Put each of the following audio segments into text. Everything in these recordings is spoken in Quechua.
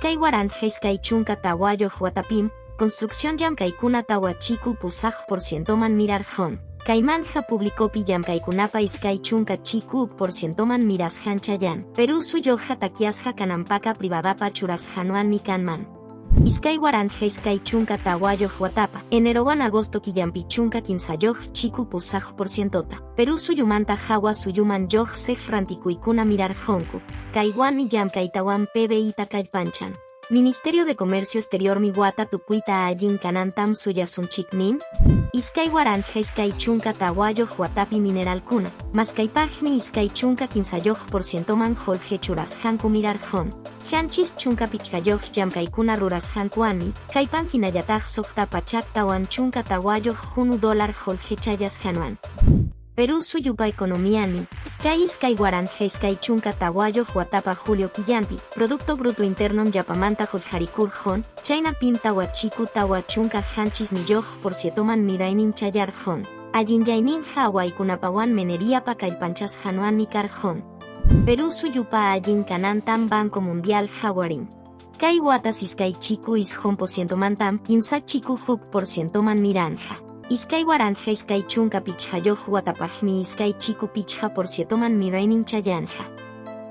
2024 watapim, construcción llamkaykuna tawa chiku pusaq por cientoman mirarqun. Kaymanta publicopi llamkaykunapa 20 chiku por cientoman mirasqan chayan. Perú suyuqa takyasqa kananpaqa privadapa churasqanwanmi kanman. 2024 watapa, enerowan agosto killanpi 13 chiku pusaq por cientota. Perú suyumanta hawa suyuman lluqsiq rantikuykuna mirarqunku. Kaywanmi llamkaytawan PBIta kallpanchan. Ministerio de Comercio Exteriormi wata tukuyta allin kanantam suyasunchik nin. 2024 watapi mineralkuna, maskaypaqmi 23 por cientoman qullqi churasqanku mirarqun. 75 llamkaykuna rurasqankuwanmi, kaypan hinallataq 604 hunu dólar qullqi chayasqanwan. Perú suyupa economianmi, kay 2024 watapa julio killanpi, Producto Bruto Interno yapamanta huqarikurqun, chaynapim tawa chiku 47 niyuq por cientoman miraynin chayarqun. Allinyayninqa awaykunapawan mineriapa kallpanchasqanwanmi karqun. Perú suyupa allin kanantam Banco Mundial qawarin. Kay watas 2 chiku 9 por cientomantam 3 chiku 1 por cientoman miranqa. 2025 watapaqmi 2 chiku 5 por cientoman miraynin chayanqa.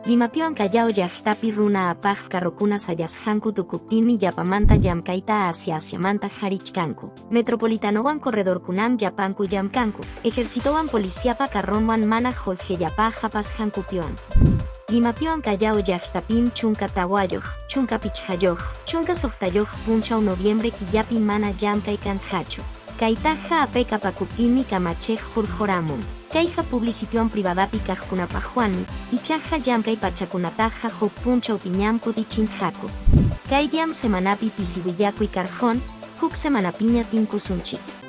Limapiwan Callao llaqtapi runa apaq carrokuna sayasqanku tukuptinmi yapamanta llamkayta Asia Asiamanta harichkanku. Metropolitanowan corredorkunam llapanku llamkanku. Ejercitowan policiapa carronwan mana qullqillapaq apasqankupiwan. Limapiwan Callao llaqtapim 14, 15, 16 punchaw noviembre killapi mana llamkay kanqachu. Kaytaqa apekapakuptinmi kamachiq hurquramun. Kayqa publicipiwan privadapi kaqkunapaqwanmi, ichaqa llamkay pachakunataqa huk punchawpiñam kutichinqaku. Kay diam semanapi pisi willakuy karqun, huk semanapiña tinkusunchik.